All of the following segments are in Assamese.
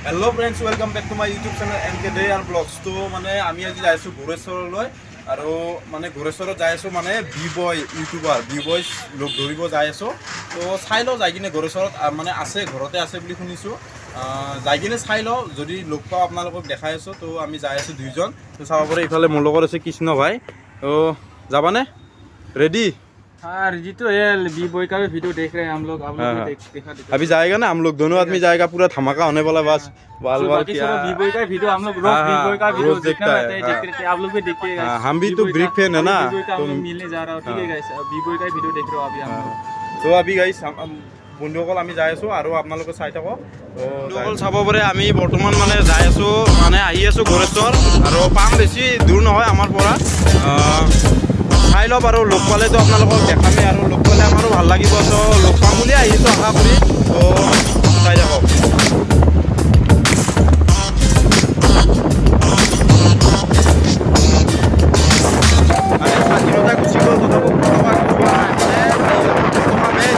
Hello friends, welcome back to my YouTube channel M K day আৰু ব্লগছ। তো মানে আমি আজি যাই আছোঁ গোৰেশ্বৰলৈ আৰু মানে গোৰেশ্বৰত যাই আছোঁ, মানে বি বয় ইউটিউবাৰ বি বয় লগ ধৰিব যাই আছোঁ। তো চাই লওঁ যাই কিনে গোৰেশ্বৰত মানে আছে, ঘৰতে আছে বুলি শুনিছোঁ। যাই কিনে চাই লওঁ, যদি লগ পাওঁ আপোনালোকক দেখাই আছোঁ। তো আমি যাই আছোঁ দুইজন। তো চাব পাৰে, ইফালে মোৰ লগত আছে কৃষ্ণ ভাই। তো যাবানে? ৰেডি? हाँ, जी तो है। बी बॉय का भी वीडियो देख रहे हैं हम लोग, आप लोग हाँ, भी हाँ। देख देखा देखा। अभी जाएगा ना हम लोग, दोनों आदमी जाएगा, पूरा धमाका होने वाला, बस बाल तो बाल बाकी क्या। सब बी बॉय का वीडियो हम लोग रोज हाँ, बी बॉय का वीडियो रोज देखना देखता है, रहता है, हाँ। देखते रहते हैं। आप लोग भी देखिएगा। हाँ, हम भी बी तो बॉय बिग का- फैन है ना, बी बॉय का हम तो- लोग मिलने जा रहा हूँ, ठीक है गाइस? बी बॉय का वीडियो देख रहे हो अभी हम लोग। তো আমি গাইছ, বন্ধুসকল, আমি যাই আছোঁ আৰু আপোনালোকে চাই থাকক। বন্ধুসকল, চাব পাৰে, আমি বৰ্তমান মানে যাই আছোঁ, মানে আহি আছোঁ গোৰেশ্বৰ আৰু পাম, বেছি দূৰ নহয় আমাৰ পৰা। চাই লওক আৰু লগ পালেতো আপোনালোকক দেখামেই আৰু লগ পালে আমাৰো ভাল লাগিব। ত' লগ পাম বুলি আহিছোঁ আশা কৰি। ত' চাই থাকক। মানে স্বাধীনতা গুচি গ'ল, তথাপিও পতাকা গুচোৱা নাই, মানে পতাকা মেইন।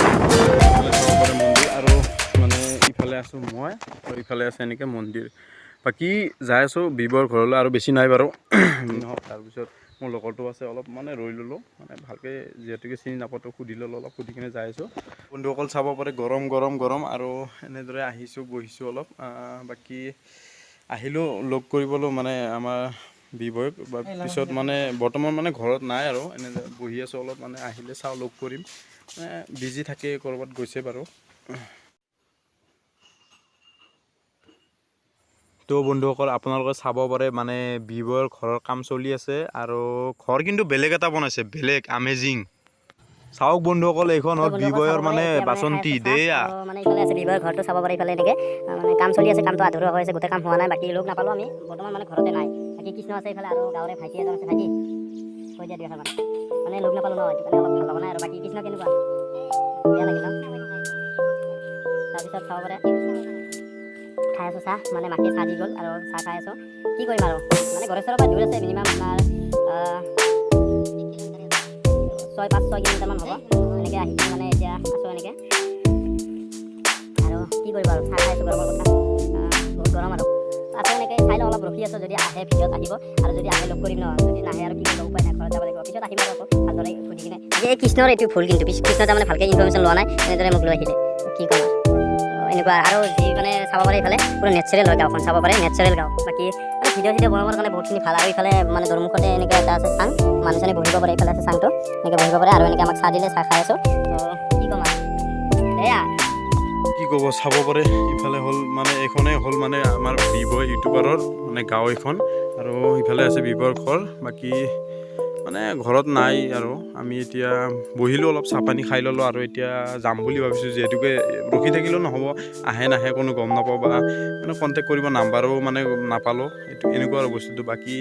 মন্দিৰ আৰু মানে ইফালে আছোঁ মই আৰু ইফালে আছে এনেকৈ মন্দিৰ। বাকী যাই আছোঁ বিবৰ ঘৰলৈ আৰু বেছি নাই বাৰু নহওক। তাৰপিছত মোৰ লগৰটো আছে, অলপ মানে ৰৈ ল'লোঁ, মানে ভালকৈ যিহেতুকে চিনি নাপাওঁ, সুধি ল'লোঁ অলপ, সুধি কিনে যাই আছোঁ। বন্ধুসকল, চাব পাৰে, গৰম গৰম গৰম আৰু এনেদৰে আহিছোঁ, বহিছোঁ অলপ। বাকী আহিলোঁ লগ কৰিবলৈ মানে আমাৰ বিবয়ক বা পিছত মানে বৰ্তমান মানে ঘৰত নাই আৰু এনেদৰে বহি আছোঁ অলপ। মানে আহিলে চাওঁ, লগ কৰিম। মানে বিজি থাকে, ক'ৰবাত গৈছে বাৰু। তো বন্ধুসকল, আপোনালোকে চাব পাৰে, মানে বিবয়ৰ ঘৰৰ কাম চলি আছে আৰু ঘৰ কিন্তু বেলেগ এটা বনাইছে, বেলেগ আমেজিং। চাওক বন্ধুসকল, এইখন হ'ল বিবয়ৰ মানে বাচন্তি দেয়া। মানে ইফালে আছে বিবয়ৰ ঘৰটো, চাব পাৰে। ইফালে এনেকে মানে কাম চলি আছে, কামটো আধৰুৱা হৈ আছে, গোটেই কাম হোৱা নাই। বাকী লগ নাপালোঁ আমি, বৰ্তমান মানে ঘৰতে নাই। বাকী কৃষ্ণ আছে ইফালে আৰু গাঁৱৰে ভাইটি এজন আছে। ভাইটি, কৈ দিয়া দুই। মানে লগ নাপালোঁ ন, সেইটো কাৰণে অলপ ভাল লগা নাই আৰু। বাকী কৃষ্ণ, কেনেকুৱা? বেয়া লাগিল ন? তাৰপিছত চাব পাৰে, খাই আছোঁ চাহ, মানে মাকে চাহ দি গ'ল আৰু চাহ খাই আছোঁ। কি কৰিম আৰু, মানে গোৰেশ্বৰৰ পৰা দূৰ আছে, মিনিমাম আপোনাৰ 6, 5, 6 কিলোমিটাৰমান হ'ব। এনেকৈ আহি কিনে মানে এতিয়া আছোঁ এনেকৈ আৰু কি কৰিব আৰু, চাহ খাই আছোঁ। গৰমৰ কথা, বহুত গৰম আৰু আছোঁ এনেকৈ। চাই লওঁ, অলপ ৰখি আছোঁ, যদি আহে ভিডিঅ'ত আহিব আৰু যদি আহে লগ কৰিম ন। যদি নাহে আৰু কি কৰিব, উপায় নাই, ঘৰত যাব লাগিব। পিছত আহিম আৰু আকৌ ভালদৰে সুধি কিনে। এই কৃষ্ণৰ এইটো ভুল কিন্তু, কৃষ্ণ তাৰমানে ভালকৈ ইনফৰমেশ্যন লোৱা নাই, এনেদৰে মোক লৈ আহিলে, কি ক'ম আৰু। এনেকুৱা আৰু যি মানে চাব পাৰে, ইফালে পুৰা নেচাৰেল হয় গাঁওখন, চাব পাৰে, নেচাৰেল গাঁও। বাকী মানে ভিডিঅ' চিডিঅ' বনাবৰ কাৰণে বহুতখিনি ভাল। আৰু ইফালে মানে দৰমুখতে এনেকুৱা এটা আছে চাং, মানুহ চানুহ বহিব পাৰে। ইফালে আছে চাংটো, এনেকৈ বহিব পাৰে আৰু এনেকৈ আমাক চাহ দিলে, চাহ খাই আছোঁ। তো কি ক'ম আৰু, এয়া। কি ক'ব, চাব পাৰে, ইফালে হ'ল মানে এইখনেই হ'ল মানে আমাৰ বিবয় ইউটিউবাৰৰ মানে গাঁও এইখন আৰু ইফালে আছে বিবয়ৰ ঘৰ। বাকী মানে ঘৰত নাই আৰু আমি এতিয়া বহিলোঁ, অলপ চাহপানী খাই ল'লোঁ আৰু এতিয়া যাম বুলি ভাবিছোঁ, যিহেতুকে ৰখি থাকিলেও নহ'ব, আহে নাহে কোনো গম নাপাওঁ বা মানে কণ্টেক্ট কৰিব নাম্বাৰো মানে নাপালোঁ। এইটো এনেকুৱা আৰু বস্তুটো। বাকী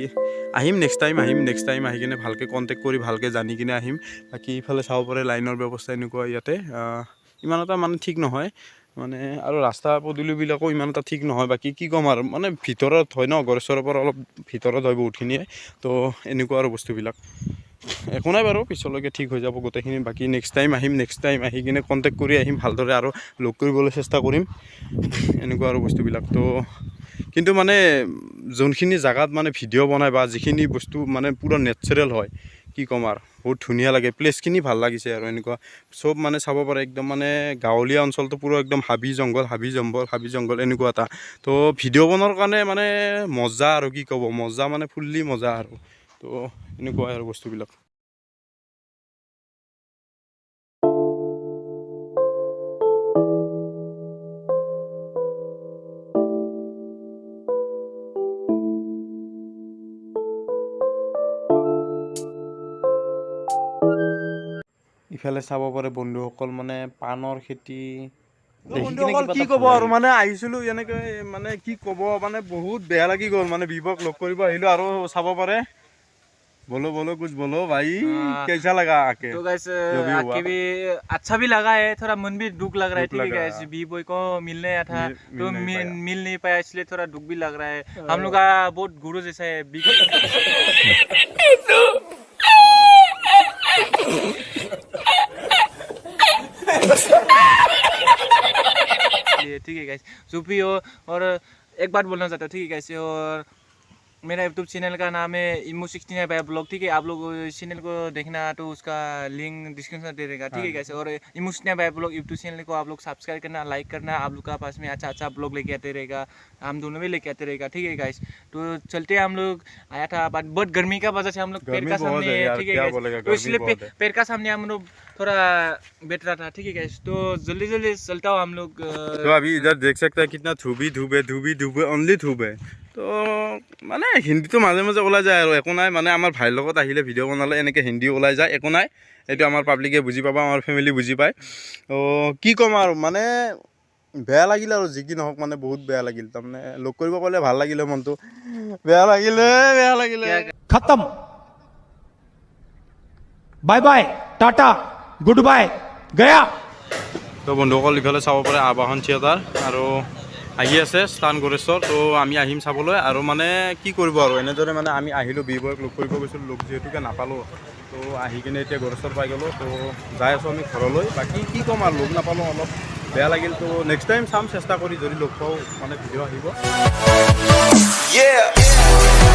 আহিম, নেক্সট টাইম আহিম, নেক্সট টাইম আহি কিনে ভালকৈ কণ্টেক্ট কৰি ভালকৈ জানি কিনে আহিম। বাকী ইফালে চাব পাৰে, লাইনৰ ব্যৱস্থা এনেকুৱা ইয়াতে ইমান এটা মানে ঠিক নহয়, মানে আৰু ৰাস্তা পদূলিবিলাকো ইমান এটা ঠিক নহয়। বাকী কি ক'ম আৰু, মানে ভিতৰত হয় ন, গোৰেশ্বৰৰ পৰা অলপ ভিতৰত হয় বহুতখিনিয়ে। তো এনেকুৱা আৰু বস্তুবিলাক। একো নাই বাৰু, পিছলৈকে ঠিক হৈ যাব গোটেইখিনি। বাকী নেক্সট টাইম আহিম, নেক্সট টাইম আহি কিনে কণ্টেক্ট কৰি আহিম ভালদৰে আৰু লগ কৰিবলৈ চেষ্টা কৰিম। এনেকুৱা আৰু বস্তুবিলাক। তো কিন্তু মানে যোনখিনি জেগাত মানে ভিডিঅ' বনায় বা যিখিনি বস্তু মানে পূৰা নেচাৰেল হয়, কি ক'ম আৰু, বহুত ধুনীয়া লাগে, প্লেচখিনি ভাল লাগিছে আৰু এনেকুৱা চব মানে চাব পাৰে, একদম মানে গাঁৱলীয়া অঞ্চলটো পূৰা একদম হাবি জংঘল, হাবি জংঘল, হাবি জংঘল এনেকুৱা এটা। তো ভিডিঅ' বনোৱাৰ কাৰণে মানে মজা আৰু কি ক'ব, মজা মানে ফুল্লি মজা আৰু। তো এনেকুৱাই আৰু বস্তুবিলাক। ইফালে চাব পাৰে বন্ধুসকল, মানে পাণৰ খেতি। বন্ধুসকল, কি ক'ব আৰু, মানে আহিছিলোঁ এনেকৈ, মানে কি ক'ব, মানে বহুত বেয়া লাগি গ'ল। মানে বিবক লগ কৰিব আহিলোঁ আৰু চাব পাৰে। बोलो बोलो, कुछ बोलो भाई। कैसा लगा आके? तो गाइस, जो भी हुआ। आके भी अच्छा भी लगा है, थोड़ा मन भी दुख लग रहा है। दुख ठीक है लग रहा गाइस, है। बी बॉय को मिलने आया था। मिल तो नहीं मिल पाया। मिल नहीं पाया, इसलिए थोड़ा दुख भी लग रहा है। हम लोग का बहुत गुरु जैसा है बी। ठीक है गाइस, जो भी हो और एक बात बोलना चाहता हूँ, ठीक है गाइस। और मेरा यूट्यूब चैनल का नाम है इमो 69 बाय ब्लॉग, ठीक है। आप लोग चैनल को देखना तो उसका लिंक डिस्क्रिप्शन में दे देगा, ठीक है गाइस। और इमो 69 बाय ब्लॉग यूट्यूब चैनल को आप लोग सब्सक्राइब करना, लाइक करना। आप लोग का पास में अच्छा अच्छा ब्लॉग लेके आते रहेगा, हम दोनों भी लेके आते रहेगा, ठीक है गाइस। तो चलते हैं, हम लोग आया था बट बहुत गर्मी का वजह से हम लोग पेड़ गर्मी का बहुत सामने है यार, ठीक है क्या guys। बोलेगा, तो गर्मी इसलिए बहुत है। पेड़ का सामने हम लोग थोड़ा बैठ रहा था, ठीक है गाइस। तो जल्दी जल्दी चलता हूँ हम लोग। तो अभी इधर देख सकते हैं कितना धूप ही धूप है, धूप ही धूप है, অনলি ধূপ है। তো মানে হিন্দীটো মাজে মাজে ওলাই যায় আৰু একো নাই। মানে আমাৰ ভাইৰ লগত আহিলে ভিডিঅ' বনালে এনেকৈ হিন্দী ওলাই যায়, একো নাই। এইটো আমাৰ পাব্লিকে বুজি পাব, আমাৰ ফেমিলি বুজি পায়। তো কি ক'ম আৰু, মানে বেয়া লাগিল আৰু, যি কি নহওক মানে বহুত বেয়া লাগিল। তাৰমানে লগ কৰিব ক'লে ভাল লাগিলে, মনটো বেয়া লাগিলে, বেয়া লাগিলে। खत्म, bye bye, tata, good bye, गया। তো বন্ধুসকল, ইফালে চাব পাৰে আবাহন থিয়েটাৰ আৰু আহি আছে স্থান গোৰেশ্বৰ। তো আমি আহিম চাবলৈ আৰু মানে কি কৰিব আৰু, এনেদৰে মানে আমি আহিলোঁ, বি বয়ক লগ কৰিব গৈছিলোঁ, লগ যিহেতুকে নাপালোঁ। তো আহি কিনে এতিয়া গোৰেশ্বৰ পাই গ'লোঁ। তো যাই আছোঁ আমি ঘৰলৈ। বাকী কি ক'ম আৰু, লগ নাপালোঁ, অলপ বেয়া লাগিল। তো নেক্সট টাইম চাম, চেষ্টা কৰি যদি লগ পাওঁ মানে ভিডিঅ' আহিব। Yeah.